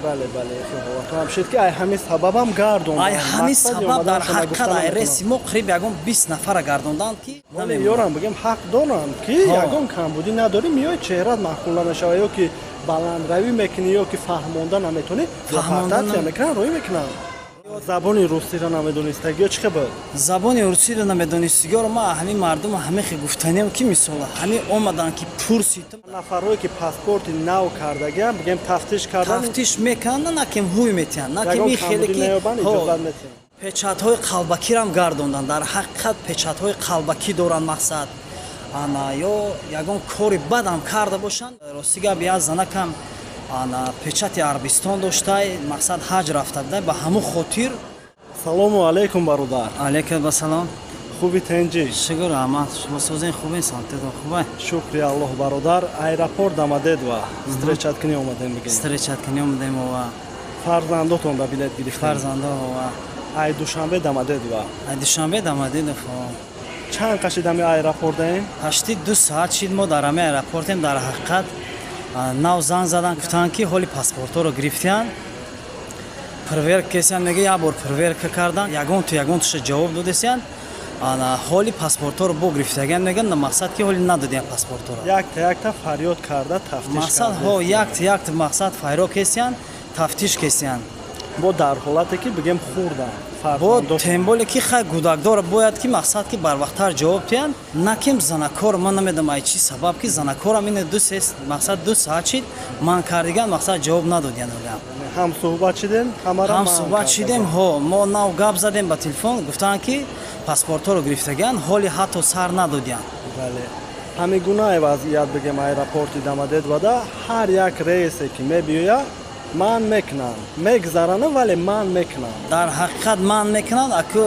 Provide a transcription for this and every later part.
Бале, бале, ҳолатам шуд, ки ай ҳамин сабабам гардонданд. Ай ҳамин сабаб дар ҳақиқат ай рейси мо қариб ягон 20 нафара гардонданд, ки ёрам бигем, ҳақ доранд, ки ягон камбудӣ надорӣ, меои, чеҳрат маъқул намешавад, ё ки баландравӣ мекунӣ, ё ки фаҳмонда наметонӣ, депортатсия мекунанд, рӯй мекунанд. Забони русиро намедонистагӣ ё чӣ хел буд? Забони русиро намедонистагиёро ма ҳамин мардум ҳамихе гуфтанем, ки мисол ҳамин омаданд, ки пурсид. Нафарҳое, ки паспорти нав кардагиам, бигем, тафтиш кардан? Тафтиш мекунанд, накем ҳуй метиҳанд, накем и хеле ки печатҳои қалбакирам гардонданд. Дар ҳақиқат печатҳои қалбакӣ доранд, мақсад, ана ё ягон кори бадам карда бошанд. Рости гап, як занакам, ана, печати Арабистон доштай, мақсад, ҳаҷ рафта буда, ба ҳамун хотир. Салому алайкум, бародар. Алайкум басалом. Хуби, тенҷӣ? Шукр, раҳмат. Шумо созен, хубен? Самтедон хубай? Шукри Аллоҳ, бародар. Аэропорт Домодедово встречать кунӣ омадем, бигем. Встречать кунӣ омадем, ова. Фарзандотон да билет гирифтем? Фарзандо, ова. Ай Душанбе Домодедово? Ай Душанбе Домодедово. Чанд қашидами аэропортдаем? Почти 2 соат шид, мо дар ҳами аэропортем. Дар ҳақиқат нав занг задан, гуфтанд, ки ҳоли паспортҳоро гирифтиянд, проверка кесиянд. Мега, як бор проверка кардан, ягонту ягонтуша ҷавоб додесиянд. Ана ҳоли паспортҳоро бо гирифтагиан, меган, мақсад, ки ҳоли надодиян паспортҳоро. Якта якта фарёд карда тафтиш? Мақсад, ҳо, якта якта, мақсад, фарёд кесиянд, тафтиш кесиянд. Бо дар ҳолате, ки бигем, хурдан? Бо тем более ки хай гудакдор, бояд ки, мақсад, ки барвақттар ҷавоб диҳанд. Накем занакор, ман намедонам ай чӣ сабаб, ки занакорам ин ду се, мақсад, 2 соат шид, ман кардиган, мақсад, ҷавоб надодиян олиам. Ҳам суҳбат шидем, ҳамара? Ҳам суҳбат шидем, ҳо. Мо нав гап задем ба телефон, гуфтанд, ки паспортҳоро гирифтагиан, ҳоли ҳатто сар надодиянд. Бале, ҳамин гунаи вазъият, бигем, аэропорти Домодедовода ҳар як рейсе, ки мебиёяд, ман мекунам, мегзаранам, вале ман мекунам. Дар ҳақиқат ман мекунанд. Аку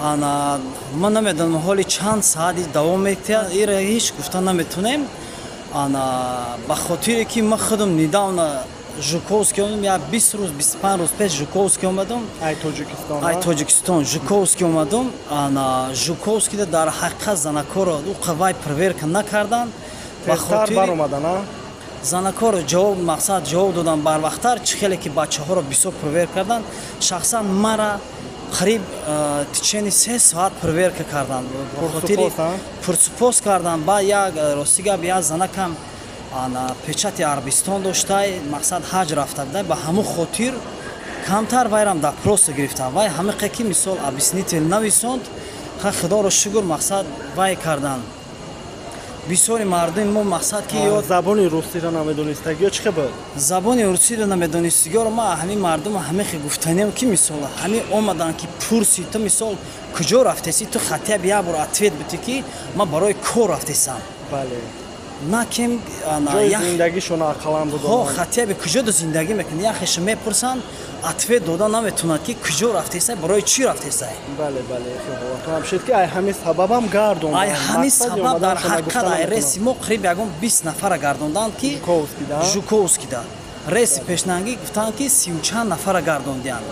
ана ман намедонам, ҳоли чанд саати давом метиҳад, ира ҳеҷ гуфта наметонем. Ана ба хотире ки ман худам недавно Жуковский омадам, як 20 рӯз, 25 рӯз пеш Жуковский омадам. Ай Тоҷикистон? Ай Тоҷикистон Жуковский омадам. Ана Жуковскийда дар ҳақиқат занакоро уқа вай проверка накарданд. Ба хотири баромадан. Занакоро ҷавоб, мақсад, ҷавоб додан барвақттар. Чӣ хеле ки бачаҳоро бисёр проверка карданд, шахсан мара қариб течение 3 соат проверка карданд, хотири пурсупос карданд. Баъд як, рости гап, як занакам, ана, печати Арабистон доштай, мақсад, ҳаҷ рафта буда, ба ҳамун хотир камтар вайрам допроса гирифтам. Вай ҳамиқе ки мисол объяснитель нависонд, ха, худоро шукр, мақсад, вай карданд. Бисёри мардуми мо, мақсад, ки ё забони русиро намедонистагӣ ё чӣ хел буд? Забони русиро намедонистагиёро ма ҳамин мардум ҳамихе гуфтанем, ки мисол ҳамин омаданд, ки пурси, ту мисол куҷо рафтеси, ту хотя бы як бор ответ бутӣ, ки ман барои кор рафтесам. Накем Зиндагишон ақаллан. Ҳо, хотя бы куҷо ду зиндагӣ мекунӣ, яхеша мепурсанд, ответ дода наметавонад, ки куҷо рафтесай, барои чӣ рафтесай. Бале, бале, ҳолатам шуд, ки ай ҳамин сабабам гардонданд. Ай ҳамин сабаб дар ҳақиқат ай рейси мо қариб ягон 20 нафара гардонданд, ки Жуковскийда рейси пешнангӣ гуфтанд, ки сию чанд нафара гардондиянд.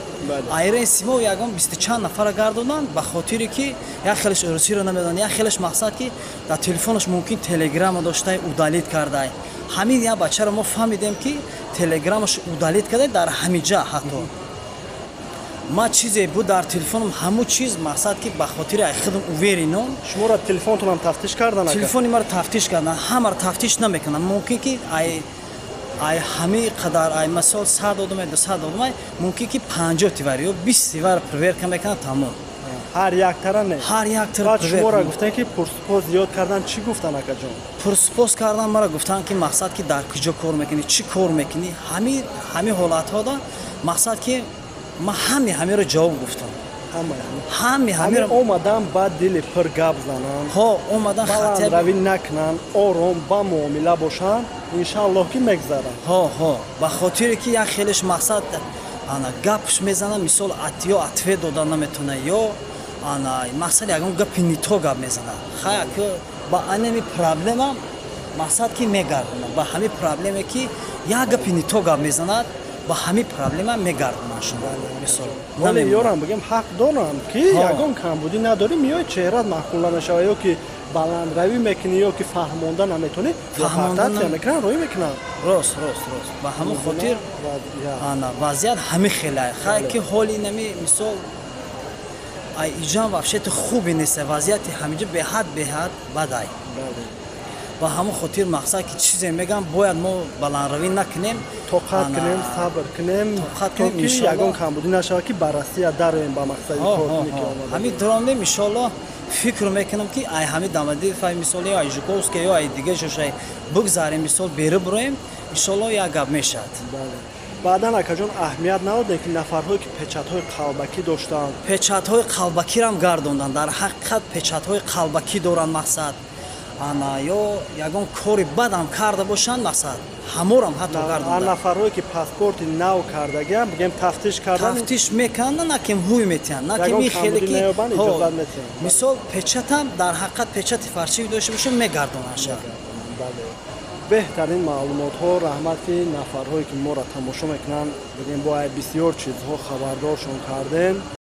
Ай рейси мо ягон бисту чанд нафара гардонданд, ба хотире ки як хелеш русиро намедонад, як хелеш, мақсад, ки дар телефонаш мумкин телеграмма доштай, удалить кардай. Ҳамин як бачаро мо фаҳмидем, ки телеграммаш удалить кардай. Дар ҳамиҷа ҳатто ма чизе буд дар телефонам, ҳамун чиз, мақсад, ки ба хотири ай худам уверен ом. Шуморо телефонтонам тафтиш кардан? Телефони маро тафтиш кардан. Ҳамаро тафтиш намекунанд. Мумкин ки ай ҳамин қадар, ай мисол 100 одамай, 200 одамай, мумкин ки 50 тивар ё 20 тивар проверка мекунанд, тамом. Ҳар яктара не? Ҳар яктара. Шуморо гуфтанд, ки пурсупос зиёд кардан, чӣ гуфтанд, акаҷон? Пурсупос кардан, мара гуфтанд, ки, мақсад, ки дар куҷо кор мекунӣ, чӣ кор мекунӣ. Ҳамин ҳолатҳода, мақсад, ки ман ҳами ҳамеро ҷавоб гуфтам. Ҳами ҳамеро. Омадан, ба дили пир гап зананд. Ҳо, омадан. Баландравӣ накунанд, ором ба муомила бошанд, иншааллоҳ, ки мегзаранд. Ҳо, ҳо, ба хотире ки як хелеш, мақсад, ана гапш мезана, мисол, ё ответ дода наметавона, ё ана, мақсад, ягон гапи не то гап мезанад. Хай, ба анами проблема, мақсад, ки мегардонад, ба ҳамин проблеме, ки як гапи не то гап мезанад. Ба ҳамин проблема мегардонанд шумо, мисол. Вале ёрам, бигем, ҳақ доранд, ки ягон камбудӣ надорӣ, меои, чеҳрат маъқул намешава ё ки баландравӣ мекунӣ, ё ки фаҳмонда наметонӣ, депортатсия мекунанд, роӣ мекунанд. Рост, ба ҳамон хотир ана вазъият ҳамин хеле хай, ки ҳоли нами, мисол, ай иҷам вообще-то хуби нест. Вазъияти ҳаминҷо беҳад бадай. Ба ҳамон хотир, мақсад, ки чизе мегам, бояд мо баландравӣ накунем. Тоқат кунем, сабр кунем, то ки ягон камбудӣ нашавад, ки ба Россия дароем ба мақсади кор. Ҳамин дуромдем, иншоалло. Фикр мекунам, ки ай ҳамин Домодедово, мисол, ё ай Жуковский, ё ай дига ҷошай бигзарем, мисол, бери бироем, иншоалло, як гап мешавад. Баъдан, акаҷон, аҳамият надодем, ки нафарҳое, ки печатҳои қалбакӣ доштанд? Печатҳои қалбакирам гардонданд. Дар ҳақиқат, печатҳои қалбакӣ доранд, мақсад, ана ё ягон кори бадам карда бошанд, мақсад, ҳаморам ҳатто гардонда. Нафарҳое, ки паспорти нав кардагиам, бигем, тафтиш кардан? Тафтиш мекунанд, на ким ҳуй метиҳанд, на ким хеле ки, мисол, печатам дар ҳақиқат печати фальшивый дошта боша, мегардонанд ша. Беҳтарин маълумотҳо, раҳмат, ки нафарҳое, ки моро тамошо мекунанд, бигем, бо бисёр чизҳо хабардоршон кардем.